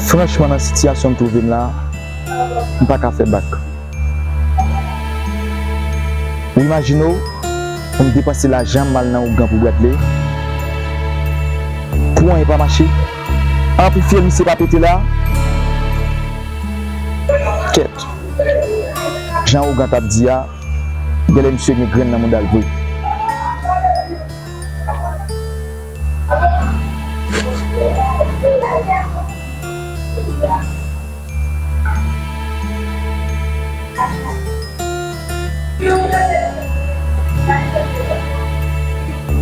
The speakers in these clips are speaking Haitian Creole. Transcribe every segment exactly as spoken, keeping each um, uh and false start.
Franchman, nan sitiyasyon m twouve m la, m pa ka fè bak. Ou imajine w, pou m depanse lajan m al nan ougan pou Bradley, pou anyen pa mache. An pou fye misye pa pete la. Kèt. Jan ougan t ap di a, genlè misye gen grenn nan mouda l vre.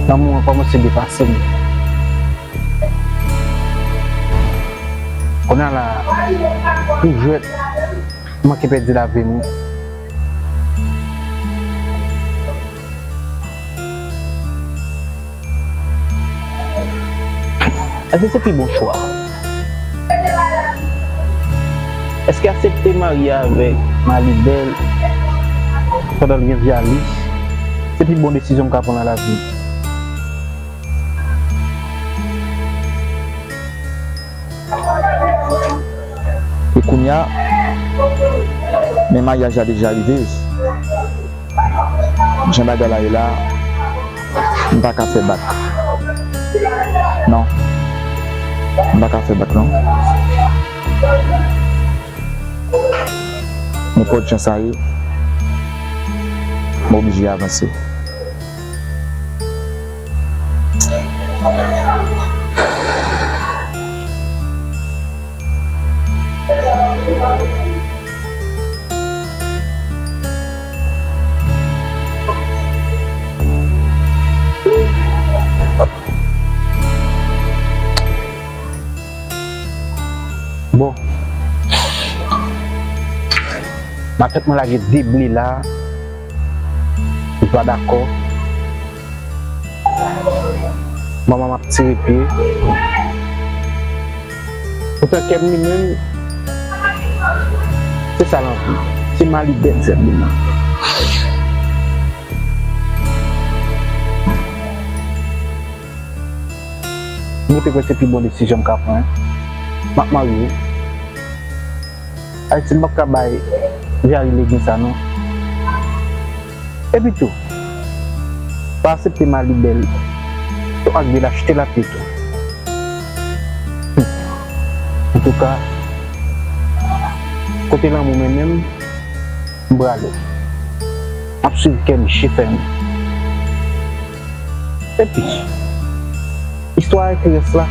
Lanmou an kòmanse depase m. Kounye a la, pou jwèt, m manke pèdi lavi m wi. Èske se pi bon chwa? Èske aksepte marye avèk Malibèl pandan l gen vyalis, se pi bon desizyon m ka pran nan lavi m? E kounye a, men maryaj la deja rive. Jan bagay la ye la, m pa ka fè bak. Non. M pa ka fè bak, non. Nenpòt jan sa ye, m oblije avanse. Bon. Matant mwen lage de ble la. Li pa dakò. Manman m ap tire pye. Poutan kè m li menm, se sa l anvi. Se Malibèl sèl li manke. Mwen te kwè se pi bon desizyon m ka pran. M ap marye. Ayiti, m p ap ka bay vyari legliz sa non. Epi tou, pa aksepte Malibèl tou ak de lachte l ap ye tou. Antouka, kote lanmou mennen m, m prale. M ap swiv kè m, je fèmen. Epi, istwa a ekri rès la.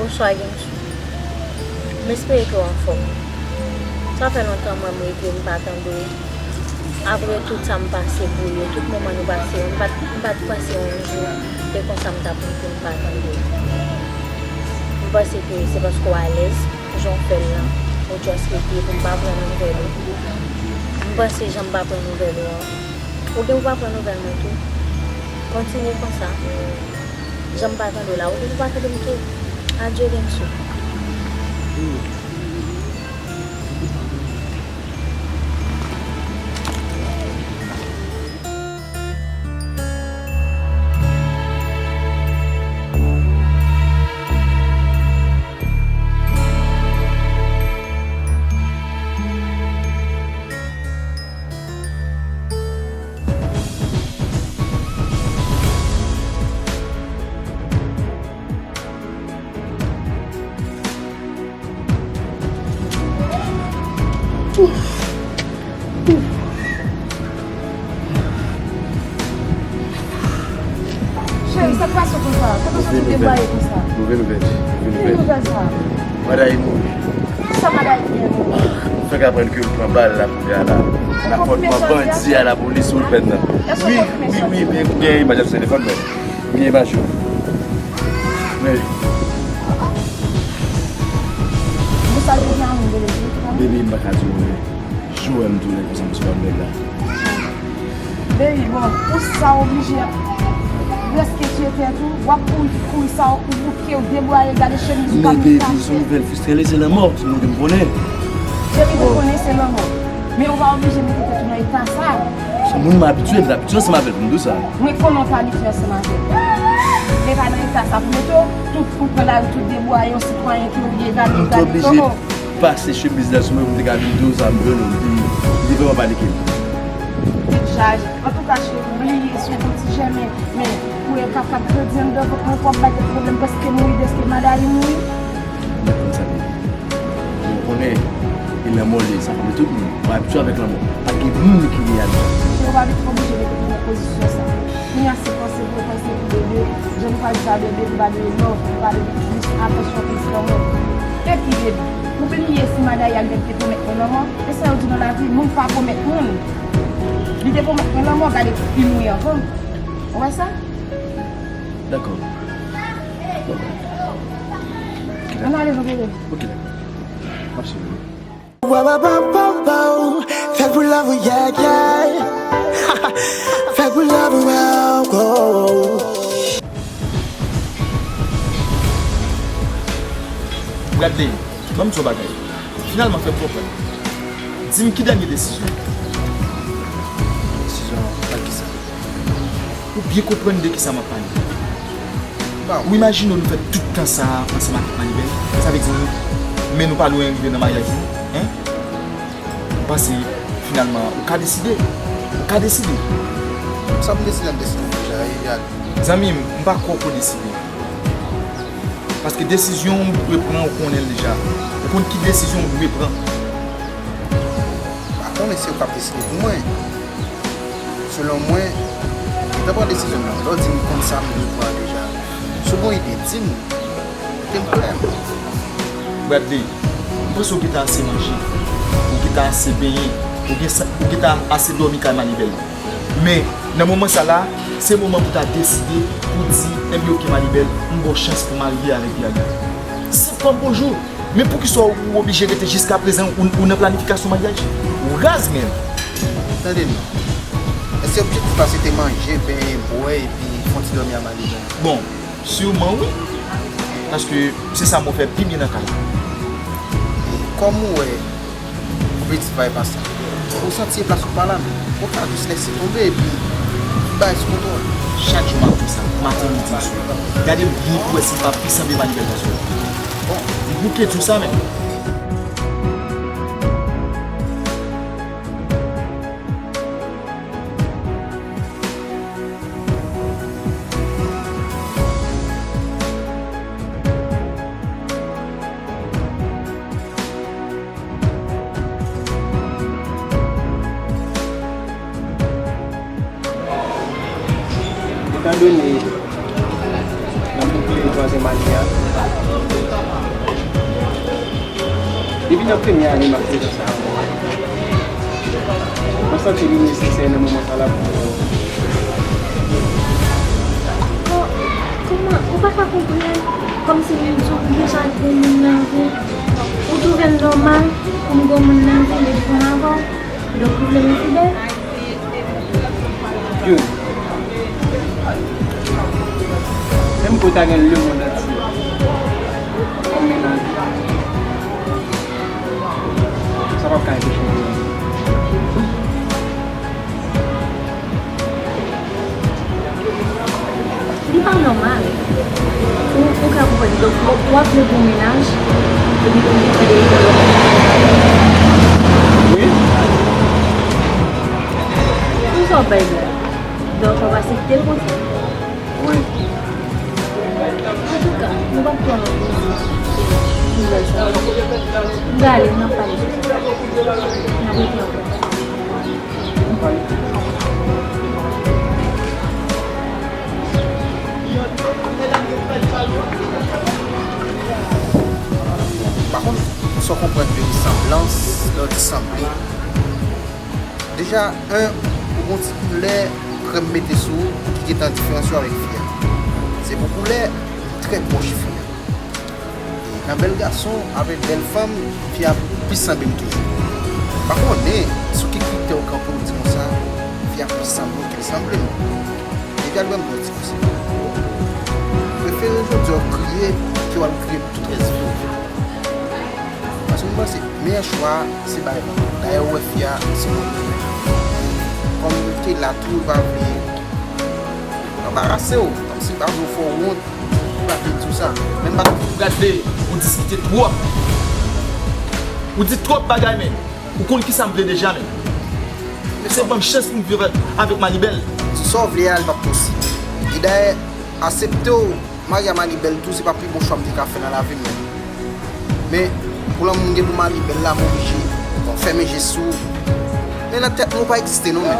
Bonswa, Genchou. Espere ke w anfòm. Sa fè lontan mwen m rete m pa tande w. Apre tout sa m pase pou yo, tout moman nou pase yo, m pa t, m pa t panse yon jou e konsa m t ap rete m pa tande w. M panse ke se paske w alèz, jan w fè l lan, ou just rete pou m pa pran nouvèl ou. M panse jan m pa pran nouvèl ou an, ou gen pou pa pran nouvèl mwen tou. Kontinye konsa. Jan m pa tande w la, ou gen pou pa tande m tou. Adye, Gensou. Cheri, sa k pase konsa? Kòman w soti debwaye konsa? Move nouvèl, move nouvèl. Ki nouvèl sa? Maday mouri. Sa Maday gen? Mwen fèk aprann ke yo pran bal la kounye a la. Nan afwontman bandi a lapolis Woodbend nan. Wi, wi, wi, men gen imaj sou telefòn mwen. Gen imaj yo. Men. Bebe, m pa ka di w anyen. Jou wè m tounen konsa m sou nèg la. Baby, bon, pou sa w oblije prèske tiye tèt ou, w ap kouri, kouri sa w, ou bouke, w debwaye, gade chemiz ou pa mete. Men baby, se yon nouvèl fistèl, se lanmò, se moun ke m konnen. Cheri, m konnen se lanmò. Men ou pa oblije mete tèt ou nan eta sa. Se moun m abitye, m t abitye ansanm avè l pou m di w sa. Mwen konnen w pa abitye ansanm avè l. Men pa nan eta sa pou mete w, tout ou pran lari, tout debwaye, yon sitwayen ke w ye, gade, gade, oh, oh. Pase chemiz la sou mwen pou m te ka vin di w sa m jwenn ou, li, li vrèman pa like m. Tèt chaje. Antouka, cheri, bliye si w gon ti jèmen, men pou e kapab grandi anndan vant mwen, pou w ap bay tèt pwoblèm, prèske mouri, dèske Maday mouri. Mwen konn sa, baby. Mwen konnen e lanmò li ye, sa fè tout moun. Mwen abitye avèk lanmò. Pa gen moun ki gen abitye. Cheri, w pa oblije mete tèt ou nan pozisyon sa. Kounye a se panse pou panse pou bebe, jan nou pral di sa bebe, nou pa dwe love, nou pa dwe plis atansyon, plis lanmou. Epi bebe, ou bliye si Maday a menm te pwomèt mwen lanmò? E sa yo di nan lavi, moun pa pwomèt moun. Li te pwomèt mwen lanmò, gade ki pi mouri ankò. Ou wè sa? Dakò. Bon. Ann ale non bebe. Ok, dakò. M ap swiv ou. Wow, wow, wow, wow, wow. Fè pou love ou, yeah, yeah. Fè pou love ou, wow, wow. Bradley, ban m di w yon bagay. Finalman, fè m konprann. Di m ki dènye desizyon? Desizyon nan kisa? Ou byen konprann de kisa m ap pale. Ou imajine w nou fè tout tan sa a ansanm avèk Manibèl? Sa vle di nou, men nou pa lwen rive nan maryaj nou, en? M panse, finalman, ou ka deside. Ou ka deside. Sa m deside, m deside deja, e, e, zanmi m, m pa kwè w ko deside. Paske desizyon w dwe pran, ou konnen l deja. Ou konn ki desizyon w dwe pran. M pa konnen se ou k ap deside pou mwen. Selon mwen, m te pran desizyon m nan. Lè w di m konn sa m dwe pran deja. Si w gon ide, di m. Kite m klè. Bradley, m panse w gentan ase manje. Ou gentan ase benyen. Ou gen sa, ou gentan ase dòmi kay Manibèl. Men, nan moman sa la, se moman pou ta deside, pou di, enben, oke, Manibèl, m ba w chans pou marye avèk Bialy. Senp kòm bonjou. Men poukisa w, ou oblije rete jiskaprezan ou, ou nan planifikasyon maryaj? Ou raz, menm. Tande non. Èske objektif la se te manje, benyen, bwè, epi fè yon ti dòmi a Manibèl? Bon, siman wi. Paske se sa m wè fè pi byen nan kay la. E kòm ou wè, objektif la e pa sa. Ou santi e plas ou pa la, men ou ka jis lèse tonbe epi bay sou kontwòl. Chak jou m ap di w sa, maten, midi, swa. Gade m byen pou wè si m pa pi sanble Manibèl paske bon, m bouke di w sa menm. Etandone nan bouke twazyèm ane a, m pa t gen lòt Depi nan premye ane m ap fè jan sa a, mwen santi li nesesè nan moman sa la pou mwen. Ko-, kòman, ou pa ka konprann? Kòmsi m di w deja granmoun nan vi. Ou twouve l nòmal pou m granmoun nan vi, epi pou m avè w? Donk, ou vle m fidèl? Youn. Menm ke w ta gen lemonn antye kòm mennaj, sa p ap ka enpeche w. Li pa nòmal. Ou, ou ka konprann. Donk, w, w ap vle pou mennaj, epi pou li mande li pou lòt moun. Wi. Pou sa w bay la. Donk, w ap aksepte l konsa. Wi. Antouka, nou p ap pran nouvèl sa. M prale, n ap pale sou sa. N ap reprann kontak. Pa konn sa w konprann de resanblans, lè w di sanble. Deja, en, ou gon ti koulè krèm mete sou ou ki gentan diferanse w avèk fi a. Se pou koulè, m trè pwòch fi a. Nan bèl gason avèk bèl fanm, fi a plis sanble m toujou. Pa konnen sou ki kritè w kanpe w di konsa, fi a plis sanble w ke l sanble m. Epi al ban m di w ti konsèy. Prefere jodi a w kriye ke w al kriye pou tout rès vi w. Paske m panse meyè chwa a se bay fanm. Dayè ou wè fi a se mwen li renmen. Kòm li te la tou, li pa vle anbarase w, kòmsi li pa vle w fè w wont. Ou pa vle di w sa. Men m pa t ap gade, ou diskite twòp. Ou di twòp bagay, men ou konn kisa m vle deja, men. Se ban m chans pou m viv avèk Malibèl. Di sa w vle a, li p ap posib. E dayè, aksepte w marye a Malibèl tou, se pa pi bon chwa m te ka fè nan lavi m, men. Men, pou lanmou m gen pou Malibèl la, m oblije, bon, fèmen je sou ou. Men nan tèt mwen, ou pa egziste non, men.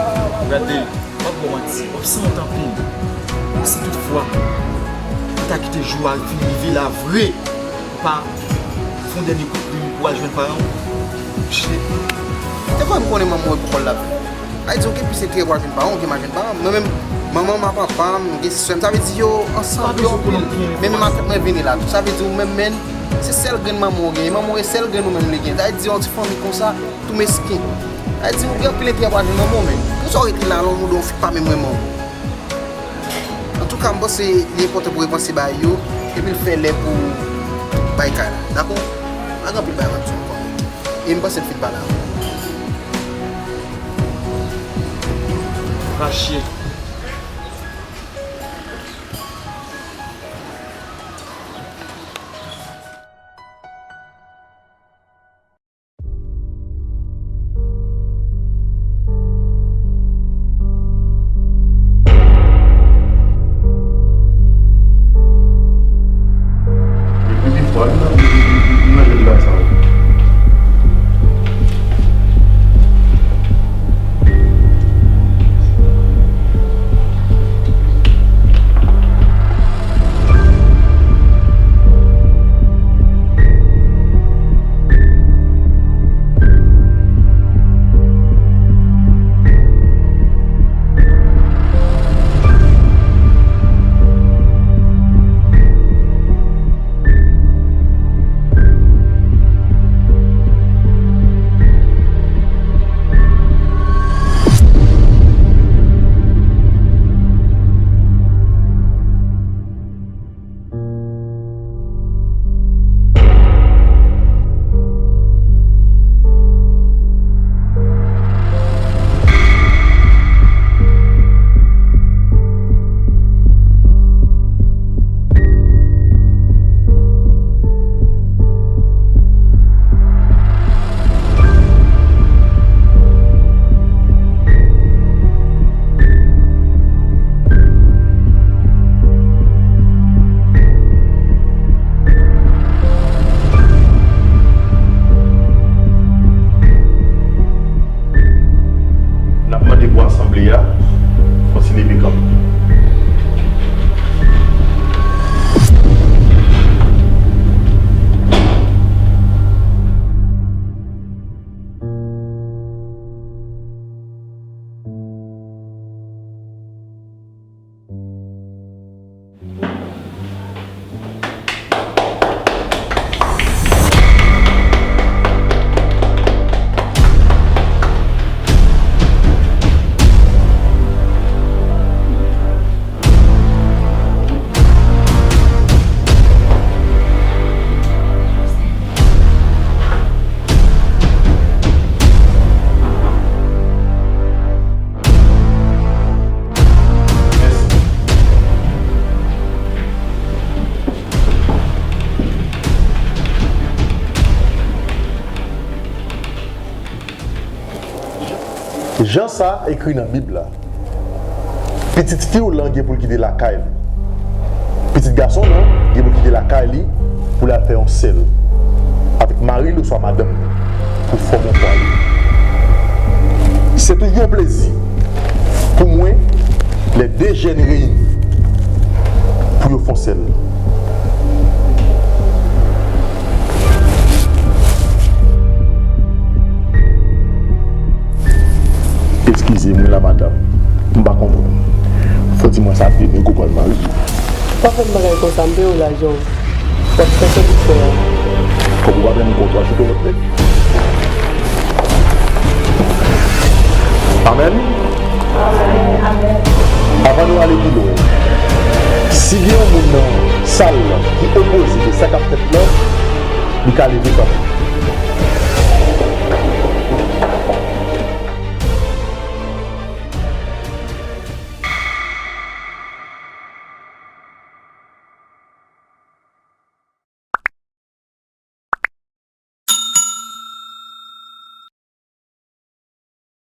Gade. M ap ba w manti, w ap sanwont anpil. Si toutfwa ou ta kite jou a vin rive la vre, ou pa fè yon dènye kout plim pou al jwenn paran w, shit. Te kwè m konnen manman w e pou kò l l ap viv. Sa vle di, ou gen plis enterè pou al jwenn paran w ke m al jwenn paran m. Mwen menm, manman m a papa m, m gen sè m, sa vle di yo ansanm, yo, men menm ak mwen vini la tou. Sa vle di ou menm, men, se sèl grenn manman w gen, e manman w e sèl grenn ou menm li gen. Sa vle di yon ti fanmi konsa, tou mesken. Sa vle di ou gen anpil enterè pou al jwenn manman w, men. Poukisa w rete la, lè w moude yon fi pa menm renmen w? Antouka, m panse li enpòtan pou repanse bagay yo, epi l fè lè pou bay kay la. Dakò? Pa gen anpil bagay m ap di w ankò, men. E m panse l fin pale avè w. Rache. Jan sa ekri nan Bib la, pitit fi w lan gen pou l kite lakay li. Pitit gason w lan gen pou l kite lakay li pou l al fè yon sèl avèk mari l oswa madanm li pou fòme yon fwaye. Se toujou yon plezi pou mwen lè de jèn reyini pou yo fè yon sèl. Eskize mwen la, madanm. M pa konprann. Fò di mwen sa, de nèg ou pral marye. Pa fè m bagay konsa, m peye w lajan w. W ap fè sèvis fè a. Kòm ou pa menm kontwa sou lòt nèg. Amèn. Avan nou ale pi lwen, si gen yon moun nan sal lan ki opoze de sa k ap fèt la, li ka leve kanpe.